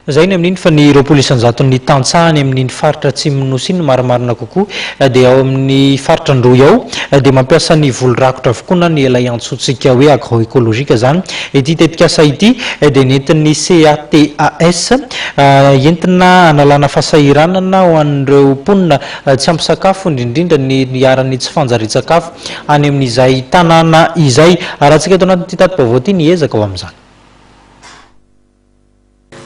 Izay ny amin'iny fa ny 20 isan-jaton'ny tantsaha any amin'iny faritra Atsimon'ny Nosy iny no marimarina kokoa dia ao amin'ny faritra Androy ao dia mampiasa ny voly rakotra avokoa na ny ilay antsointsika hoe agroécologique izany. Ity tetikasa ity dia nentin'ny CATAS entina hanalana fahasahiranana ho an'ireo mponina tsy ampy sakafo indrindrindra ny niharan'ny tsy fanjarian-tsakafo any amin'izay tanàna izay. Arahantsika ato anatin'ity tati-baovao ity ny ezaka ho amin'izany.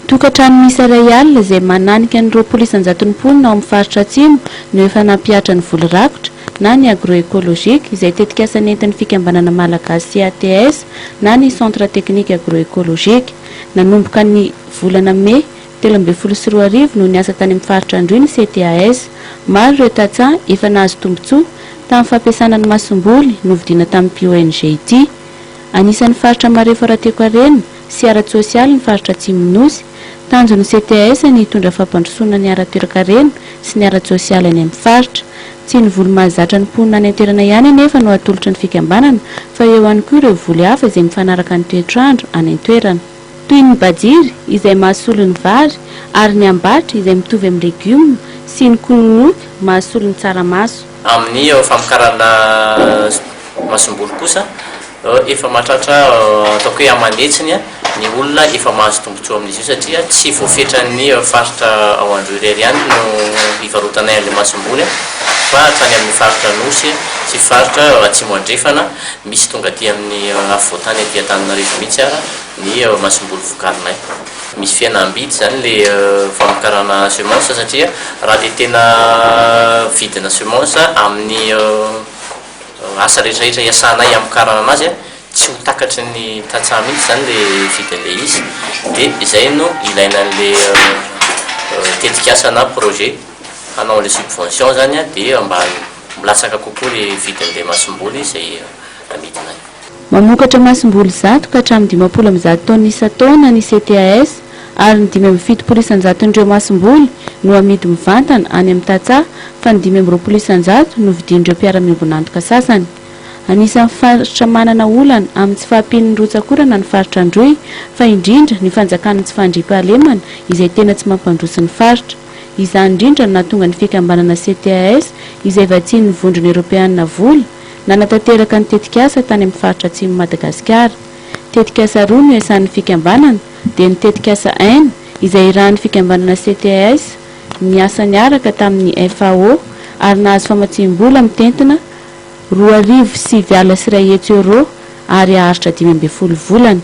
Tokantrano miisa 1 alina izay mananika ny 20 isan-jaton'ny mponina ao amin'ny faritra Atsimo no efa nampihatra ny voly rakotra na ny agroécologique izay tetikasa nentin'ny fikambanana malagasy CATS na ny Centre Technique Agroécologique. Nanomboka ny volana mey 2013 no niasa tany amin'ny faritra Androy ny CTAS. Maro ireo tantsaha efa nahazo tombontsoa tamin'ny fampiasana ny masomboly novidiana tamin'ity ONG ity. Anisan'ny faritra marefo ara-toekarena sy ara-tsosialy ny faritra Atsimon'ny Nosy. Tanjon'ny CTAS ny hitondra fampandrosoana ny ara-toekarena sy ny ara-tsosialy any amin'ny faritra. Tsy ny voly mahazatra ny mponina any an-toerana ihany anefa no atolotry ny fikambanana fa eo ihany koa ireo voly hafa izay mifanaraka ny toetr'andro any an-toerana. Toy ny bajiry izay mahasolo ny vary ary ny ambatry izay mitovy amin'ny legioma sy ny kononoka mahasolo ny tsaramaso. Amin'ny famokarana masomboly kosa, efa mahatratra ataoko hoe aman'hetsiny ny olona efa mahazo tombontsoa amin'izy io satria tsy voafetran'ny faritra ao Androy irery ihany no ivarotanay an'ilay masomboly fa hatrany amin'ny faritra Anosy sy faritra Atsimo Andrefana, misy tonga aty amin'ny afovoantany aty Antananarivo mihitsy ara ny masomboly vokarinay. Misy fihenam-bidy izany ilay famokarana semence satria raha ilay tena vidina semence amin'ny asa rehetrarehetra iasanay hamokarana anazy tsy ho takatry ny tantsaha mihitsy izany ilay vidin'ilay izy dia izay no ilaina an'ilay tetikasa na projet hanao an'ilay subvention zany dia mba milatsaka kokoa ilay vidin'ilay masomboly izay amidinay. Mamokatra masomboly 100 ka hatramin'ny 150 taonina isan-taona ny CTAS ary ny 75 isan-jaton'ireo masomboly no amidy mivantana any amin'ny tantsaha fa ny 25 isan-jato no vidian'ireo mpiara-miombon'antoka sasany. Anisan'ny faritra manana olana amin'ny tsy fahampian'ny rotsak'orana ny faritra Androy fa indrindra ny fanjakan'ny tsy fandriampahalemana izay tena tsy mampandroso ny faritra. Izany indrindra no nahatonga ny fikambanana CTAS izay vatsian'ny vondrona eoropeanina vola nanatanteraka ny tetikasa tany amin'ny faritra Atsimon'i Madagasikara. Tetikasa roa no iasan'ny fikambanana dia ny tetikasa Aina izay irahan'ny fikambanana CTAS niasa niaraka tamin'ny FAO ary nahazo famatsiam-bola mitentina 192 alina euros ary haharitra 15 volana.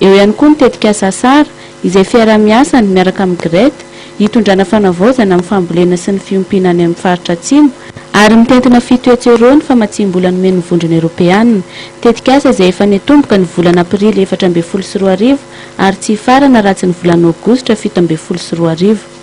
Eo ihany koa ny tetikasa Asara izay fiaraha-miasany miaraka amin'ny GRET hitondrana fanavaozana amin'ny fambolena sy ny fiompiana any amin'ny faritra Atsimo ary mitentina 700 euros ny famatsiam-bola nomen'ny vondrona eoropeanina. Tetikasa izay efa nitomboka ny volana aprily 2014 ary tsy hifarana raha tsy ny volana aogositra 2017.